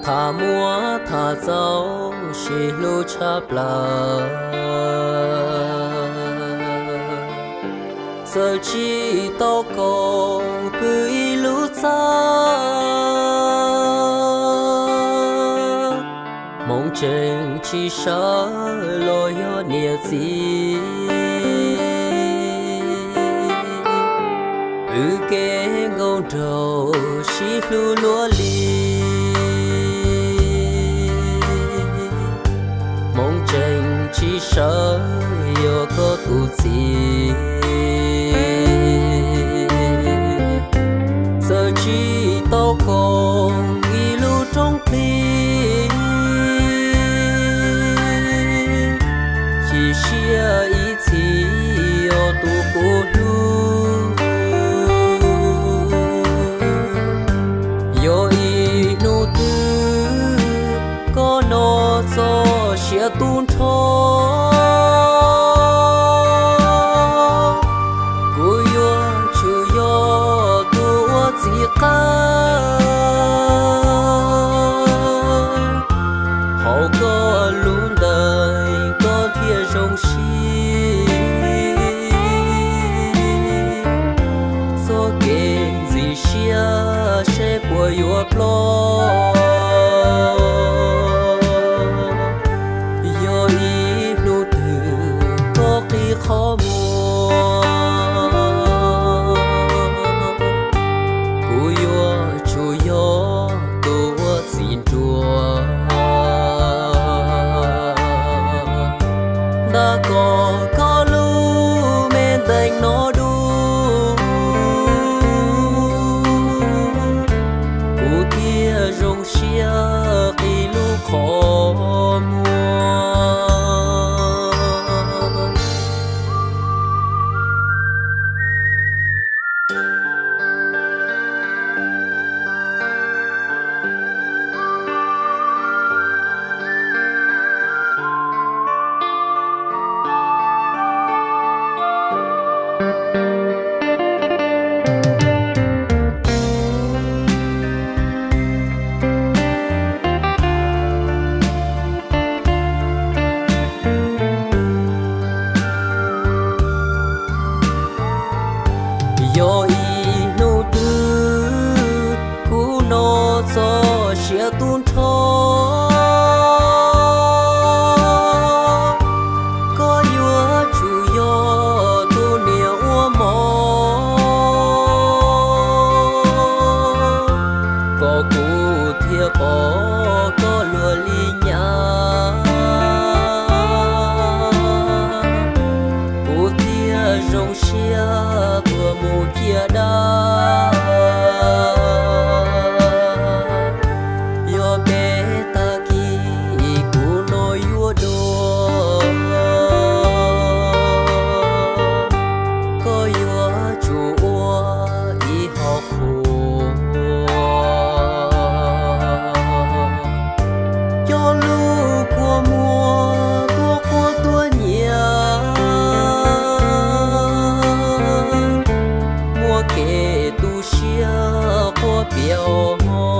Tham muab tham txaus sib hlub tshaj plaws, txawm tsis tau koom pw ib lub txaj, hmoov tseem tsis sawv los yog niam txiv, wb kev nkauj nraug sib hlub luaj li, hmoov tseem tsis sawv yog koj tus txiv. Txawm tsis tau koom ib lub rooj plig, chim siab ib txhis yog tus kuv hlub. Yog ib hnub twg koj noj txoj sia tu nrho, kuv yuav tsum yog tus ua txiv qab. Hauv koj lub ntees koj thiaj zoo siab, txoj kev ntxim siab seb puas yuav ploj. Yog ib hnub twg koj qhib qhov muag, kuv yuav tsum yog tus ua txiv nruas. Ntab kom koj lub me ntees no dub, kuv thiaj zoo siab qhib lub qhov muag. Yog ib hnub twg kuv noj txoj sia tu nrho, koj yuav tsum yog tus niam ua mov, kom kuv thiaj pom koj luag li nyab, kuv thiaj zoo siab tuaj mus ciaj dab. Yog peb tag kis kuv no yuav dua, koj yuav tsum ua ib hom qhuas, coj lub kua muag tuaj quaj tuaj nyiav, muaj kev tu siab quaj piav hmo.